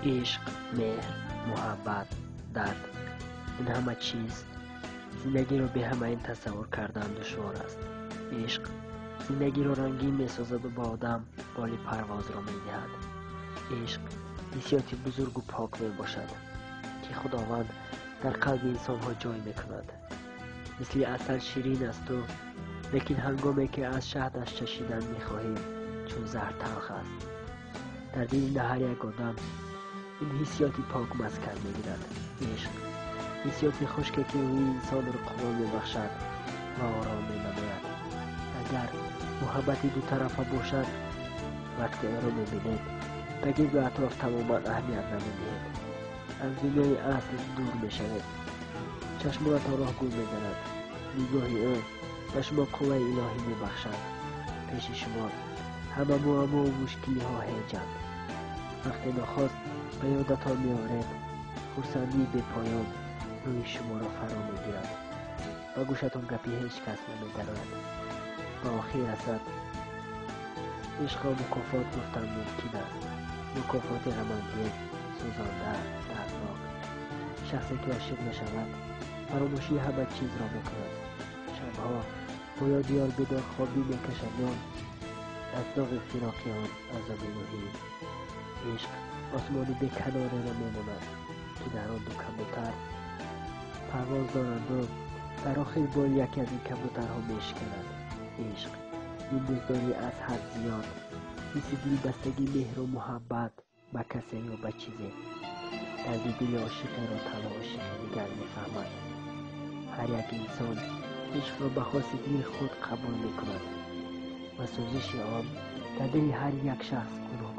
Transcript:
Ишқ, меҳр, муҳаббат, дард, ин ҳама чиз зиндагиро бе ҳама ин тасаввур кардан душвор аст. Ишқ зиндагиро рангин месозаду ба одам боли парвозро медиҳад. Ишқ ҳиссиёти бузургу пок мебошад, ки Худованд дар қалби инсонҳо ҷой мекунад. Мисли асал ширин асту, лекин ҳангоме ки аз шаҳдаш чашидан мехоҳӣ, чун заҳр талх аст. Дар дили ҳар як одам ин ҳиссиёти пок маскан мегирад. Ишқ ҳиссиёти хушке, ки рӯҳи инсонро қувва мебахшад ва ором менамояд. Агар муҳаббати дутарафа бошад, вақте ӯро мебинед, ба гирду атроф тамоман аҳамият намедиҳед, аз дунёи асл дур мешавед. Чашмонатон роҳ гум мезанад. Нигоҳи ӯ ба шумо қувваи илоҳӣ мебахшад. Пеши шумо ҳама муаммову мушкилиҳо ҳеҷанд. Вақте нохост ба ёдатон меоред, хурсандии бепоён рӯҳи шуморо фаро мегирад. Ба гӯшатон гапи ҳеҷ кас намедарояд. Ба охир расад, ишқро мукофот гуфтан мумкин аст. Мукофоти ғамангез, сӯзонда, дарднок. Шахсе ки ошиқ мешавад, фаромӯшии ҳама чизро мекунад. Шабҳо бо ёди ёр бедорхобӣ мекашаду аз доғи фироқи он азоби рӯҳӣ. Ишқ осмони беканореро мемонад, ки дар он ду кабутар парвоз доранду дар охир боли яке аз ин кабутарҳо мешиканад. Ишқ ин дӯстдории аз ҳад зиёд, ҳисси дилбастагӣ, меҳру муҳаббат ба касе ё ба чизе. Дарди дили ошиқеро танҳо ошиқи дигар мефаҳмад. Ҳар як инсон ишқро ба хоси дили худ қабул мекунад ва сӯзиши он дар дили ҳар як шахс гуногун.